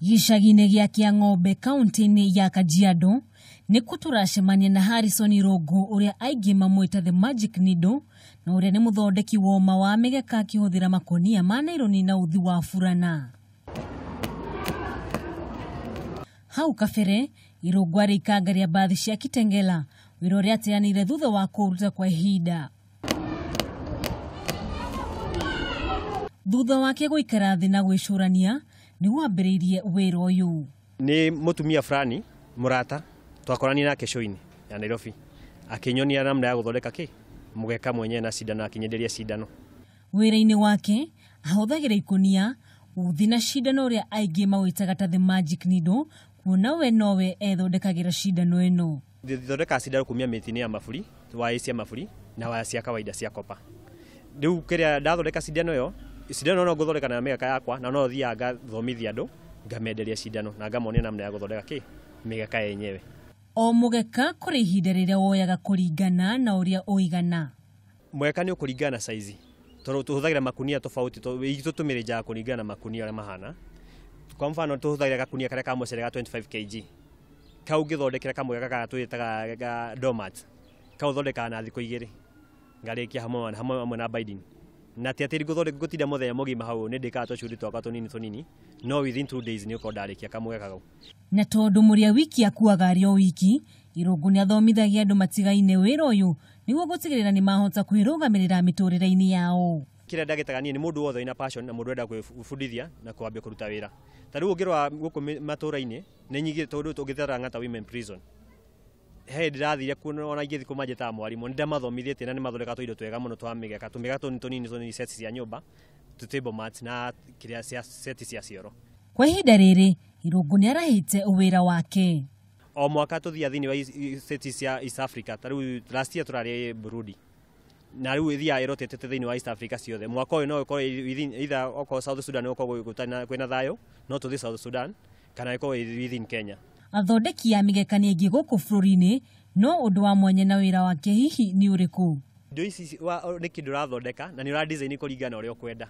Gĩcagi-inĩ gĩa Kĩang'ombe kaunti-inĩ ya Kajiado nĩkuo tũracemania na Harrison Irũngũ ũrĩa aingĩ mamwĩta The Magic Needle na ũrĩa nĩ mũthondeki woma wa mĩgeka akĩhũthĩra makonia ma naironi na uthi wa burana. Hau kabere Irũngũ arĩ ikanga rĩa mbathi cia Kitengela, wĩra ũrĩa ateanĩire thutha wa kũũruta kwa ihinda. Thutha wake gũikara thĩ na gwĩcũrania nĩguo ambĩrĩirie wĩra ũyũ. Nĩ mũtumia fulani mũrata twakorania nake show-inĩ ya Nairobi, akĩnyonia namna ya gũthondeka kĩ mũgeka mwenyewe na cindano, akĩnyenderia cindano. Wĩra-inĩ wake ahũthagĩra ikũnia, uthi na cindano ũrĩa aingĩ mawĩtaga ta The Magic Needle, kuona we nowe ethondekagĩra cindano ĩno. Thondekaga cindano kumia mĩtĩ-inĩ ya maburi, waya cia maburi na waya cia kawaida cia kopa. Rĩu kĩrĩa ndathondeka cindano ĩyo, cindano no ngũthondeka na mĩgeka yakwa na no thiaga ngathomithia andũ, ngamenderia cindano na ngamonia namna ya gũthondeka kĩ mĩgeka yenyewe. O mũgeka kũrĩ ihinda rĩrĩa woyaga kũringana na ũrĩa ũigana. Mũgeka nĩ ũkũringana na size, tondũ tũhũthagĩra makunia tofauti, itũ tũmĩrĩnjaga kũringana na makunia ũrĩa mahana. Kwa mfano tũhũthagĩra gakunia karĩa ka mũcere ga 25 kg, kau ũngĩthondekera kamũgeka karĩa twĩtaga ga doormat, kau thondekaga na thikũ igĩrĩ ngarĩkia hamwe na binding. Na ti atĩ ngũthondeka ngũtinda mũthenya mũgima hau, nĩ ndĩkaga tũcuri twakwa tũnini tũnini, no within 2 days nĩ ũkorwo ndarĩkia kamũgeka kau. Na tondũ mũrĩa wiki akuaga arĩ o wiki, Irũngũ nĩ athomithagia andũ matigaine wĩra ũyũ nĩguo gũtigĩrĩra nĩ mahota kwĩrũgamĩrĩra mĩtũrĩre-inĩ yao. Kĩrĩa ndagĩtaga niĩ nĩ mũndũ wothe wĩna passion na mũndũ ũrenda gwĩbundithia na kwambia kũruta wĩra. Ta rĩu ũngĩrora gũkũ matũra-inĩ nĩ nyingĩ, tondũ tũngĩthera Lang'ata Women Prison, he ndĩrathire kuo ona ingĩthiĩ kũmanjĩtaga mwarimũ, nĩ ndamathomithĩtie na nĩ mathondekaga tũindo twega mũno twa mĩgeka, tũmĩgeka tũnini tũnini tũnini, sets cia nyũmba, tũ table mats na kĩrĩa cia seti cia cioro. Kwa ihinda rĩrĩ Irũngũ nĩ arahĩte wĩra wake. O mwaka tũthiaga thĩinĩ wa seti cia East Africa, ta rĩu last year tũrarĩ Burundi, na rĩu ĩthiaga ĩrotetete thĩinĩ wa East Africa ciothe. Mwaka ũyũ no ĩkorwo either okorwo South Sudan gũkorwo kwĩna thayũ, no tũthiĩ South Sudan kana ĩkorwo within Kenya. Athondeki a mĩgeka nĩ aingĩ gũkũ bũrũri-inĩ, no ũndũ wa mwanya na wĩra wake hihi nĩ ũrĩkũ? Indo ici nĩ kĩndũ ũrathondeka na nĩ ũra design kũringana na ũrĩa ũkwenda.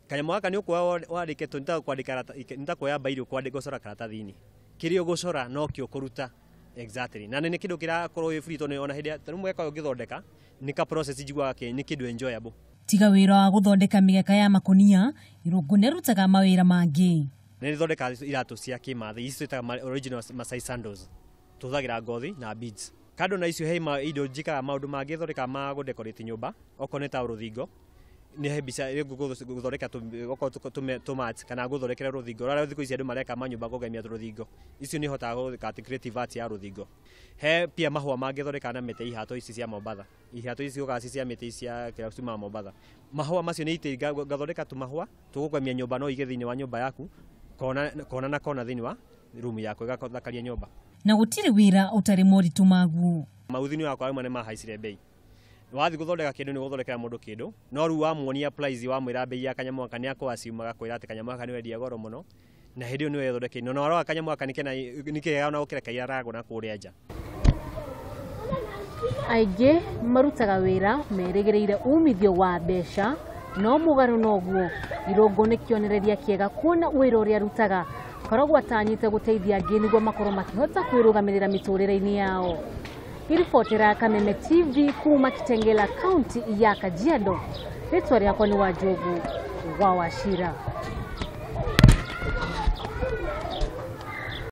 Kanyamũ gaka nĩ ũkuoya wandĩke, nĩ ta kuoya mbairũ kwandĩka gũcora karatathi-inĩ, kĩrĩa ũgũcora no kĩo ũkũruta exactly. Na nĩ kĩndũ kĩrakorwo wĩ free, tondũ ona hĩndĩ ta rĩu mũgeka ũyũ ũngĩthondeka nĩ ka process njiguaga nĩ kĩndũ enjoyable. Tiga wĩra wa gũthondeka mĩgeka ya makonia, Irũngũ nĩarutaga mawĩra mangĩ. Nĩ thondekaga iratũ cia kĩmathai, ici twĩtaga original Masai sandals, tũhũthagĩra ngothi na beads. Kando na icio he indo njĩkaga maũndũ mangĩ thondekaga ma gũdecorate nyũmba, okorwo nĩ ta rũthingo, nĩ he mbica gũthondeka okorwo tũ kana gũthondekera rũthingo rũrĩa thikũ ici andũ mareka manyũmba kũgemia rũthingo, icio nĩ hotaga gwĩka creative art ya rũthingo. He pia mahũa mangĩ thondekaga na mĩtĩ, ihato ici cia Mombatha, ihato ici ciũkaga ci cia mĩtĩ cia kĩrĩa ciumaga Mombatha. Mahũa macio nĩ itĩ ngathondeka tũmahũa tũgũgemia nyũmba, no ũige thĩinĩ wa nyũmba yaku kona kona na kona thĩinĩ wa room yaku, ĩgathakaria nyũmba. Na gũtirĩ wĩra ũtarĩ moritũ maguo. Mauthi nĩ wakwa rĩmwe nĩ mahaicire bei. Wathiĩ gũthondeka kĩndũ nĩ gũthondekera mũndũ kĩndũ, no rĩu wamuonia price, wamwĩra bei ya kanyamũ gaka, nĩ akũ assume agakwĩra atĩ kanyamũ gaka nĩ wendia goro mũno, na hĩndĩ ĩyo nĩwe ethondekeire. Na warora kanyamũ gaka nĩ kega ona gũkĩra karĩa aragũra kũrĩa nja. Aingĩ marutaga wĩra merĩgĩrĩire umithio wa mbeca, no mũgarũ noguo Irũngũ nĩ kĩonereria kĩega kuona wĩra ũrĩa arutaga koragwo atanyĩte gũteithia angĩ nĩguo makorwo makĩhota kwĩrũgamĩrĩra mĩtũrĩre-inĩ yao. Ngĩribotera Kameme TV kuma Kitengela, kaunti ya Kajiado, rĩtwa rĩakwa nĩ Wanjũgu wa Wachira.